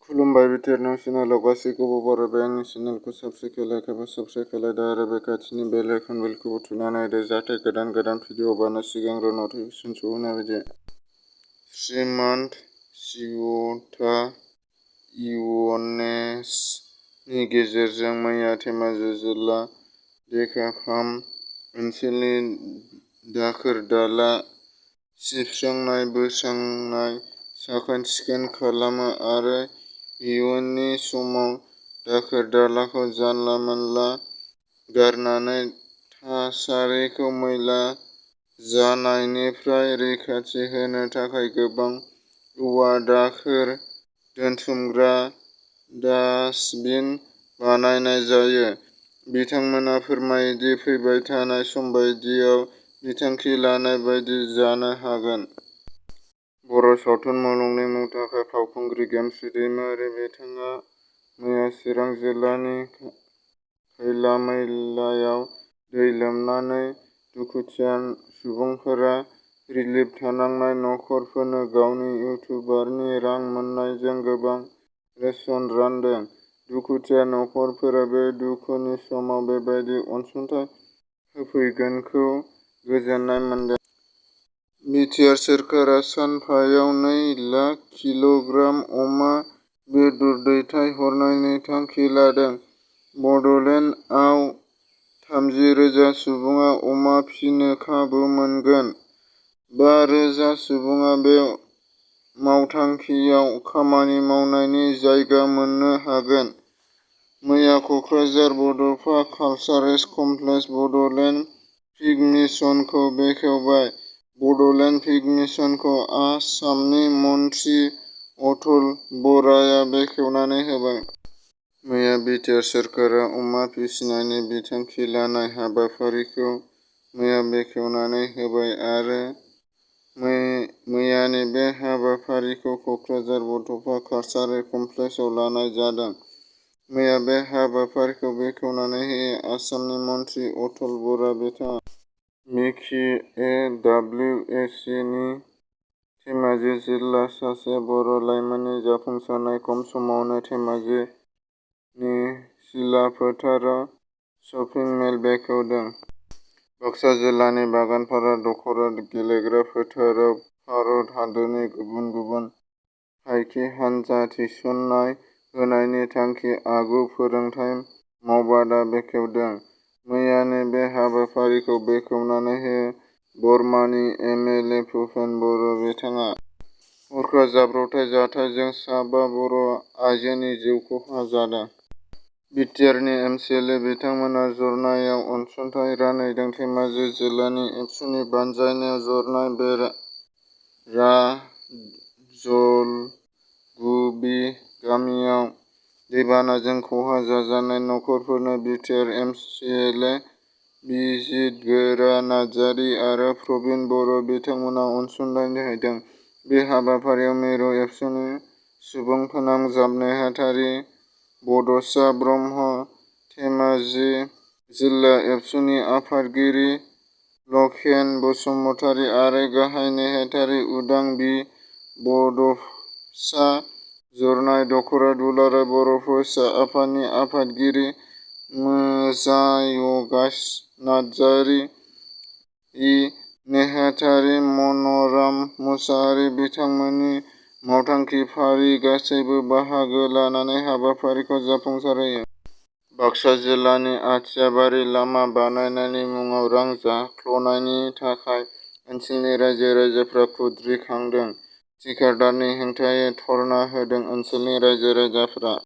खुलुमबाय बिटिआरनि चेनेलाव गासैखौबो बरायबाय। आंनि चेनेलखौ साबस्क्राइब लाइक एबा साबस्क्राइब खालामदो आरो बे खाथिनि बेल आइकन बेलखौबो थुनानै होदो जाहाथे गोदान भिडिअ बानो सिगांग्रो नटिफिकेसन सौहैनाय बायदि। श्रीमन्त चिउता इवनेसनि गेजेरजों मैया धेमाजि जिल्ला डेकापाम ओनसोलनि दाखोर-दाला सिबस्रांनाय, बोस्रांनाय, साखोन-सिखोन खालामो आरो इयुननि समाव दाखोर-दालाखौ जानला-मोनला गारनानै थासारिखौ मैला जानायनिफ्राय रैखाथि होनो थाखाय गोबां औवा दाखोर दोनथुमग्रा डास्टबिन बानायनाय जायो। बिथांमोना फोरमायो दि फैबाय थानाय समबायदियाव बिथांखि लानाय बायदि जानो हागोन। बर' सावथुन मुलुगनि मुंदांखा फावखुंग्रि गेमस्रि दैमारि बिथाङा मैया चिरां जिल्लानि खैलामैलायाव दै लोमनानै दुखुथिया सुबुंफोरा रिलिफ थानांनाय नखरफोरनो गावनि इउटुबारनि रां मोन्नायजों गोबां रेशन रानदों। दुखुथिया नखरफोरा बे दुखुनि समाव बेबादि अनसुंथाइ होफैगोनखौ गोजोननाय मोनदों। बिटिआर सोरखारा सानफायाव 2 लाख किल'ग्राम अमा बेदर दैथायहरनायनि थांखि लादों। बड'लेन्डआव 30,000 सुबुङा अमा फिनो खाबु मोनगोन। 5,000 सुबुङा बे मावथांखिआव खामानि मावनायनि जायगा मोन्नो हागोन। मैया Kokrajhar Bodofa cultural complex Bodoland pig मिशनखौ बेखेवबाय। बड'लेन्ड पिग मिशनखौ आसामनि मन्थ्रि अतुल बराया बेखेवनानै होबाय। मैया बिटिआर सोरखारा अमा फिसिनायनि बिथांखि लानाय हाबाफारिखौ मैया बेखेवनानै होबाय आरो मैयानि बे हाबाफारिखौ कक्राझार बड'फा कालचारेल कमप्लेक्सआव लानाय जादों। मैया बे हाबाफारिखौ बेखेवनानै होयो आसामनि मन्थ्रि अतुल बरा। बिथाङा मिकि ए.डब्लिउ.ए.सि. नि धेमाजि जिल्ला सासे बर' लाइमोननि जाफुंसारनाय खम समावनो धेमाजिनि सिलाफोथाराव शपिं मल बेखेवदों। बाक्सा जिल्लानि बागानपारा दख'रा गेलेग्रा फोथाराव भारत हादरनि गुबुन गुबुन फायखि हानजा थिसननाय होनायनि थांखि आगु फोरोंथाय मावबादा बेखेवदों। मैयानि बे हाबाफारिखौ बेखेवनानै होयो बरमानि एम.एल.ए. भुपेन बर'। बिथाङा हरखाब जाब्रबथाय जाथायजों सा 5 बर' आइजोनि जिउ खहा जादों। बिटिआरनि एम.सि.एल.ए. बिथांमोना जरनायाव अनसुंथाइ रानहैदों। धेमाजि जिल्लानि एबसुनि बानजायनायाव जरनाय बेराजलगुबि गामियाव दैबानाजों खहा जाजानाय नखरफोरनो बिटिआर एम.सि.एल.ए. बिजितगोरा नार्जारि आरो प्रबिन बर' बिथांमोना अनसुंथाइ हैदों। बे हाबाफारियाव मिरु एबसुनि सुबुं फोनांजाब नेहाथारि बड'सा ब्रह्म, धेमाजि जिल्ला एबसुनि आफादगिरि लकेन बसुमतारि आरो गाहाय नेहाथारि उदां बि. बड'सा जरनाय दख'रा दुलाराय बर' फरायसा आफादनि आफादगिरि मोजायगास नार्जारि, नेहाथारि मन'राम मुसाहारि बिथांमोननि मावथांखि फारि गासैबो बाहागो लानानै हाबाफारिखौ जाफुंसारहोयो। बाक्सा जिल्लानि आथियाबारि लामा बानायनायनि मुङाव रां जाख्ल'नायनि थाखाय ओनसोलनि रायजो-राजाफ्रा खुद्रिखांदों। थिकादारनि हेंथायै धर्ना होदों ओनसोलनि रायजो-राजाफ्रा।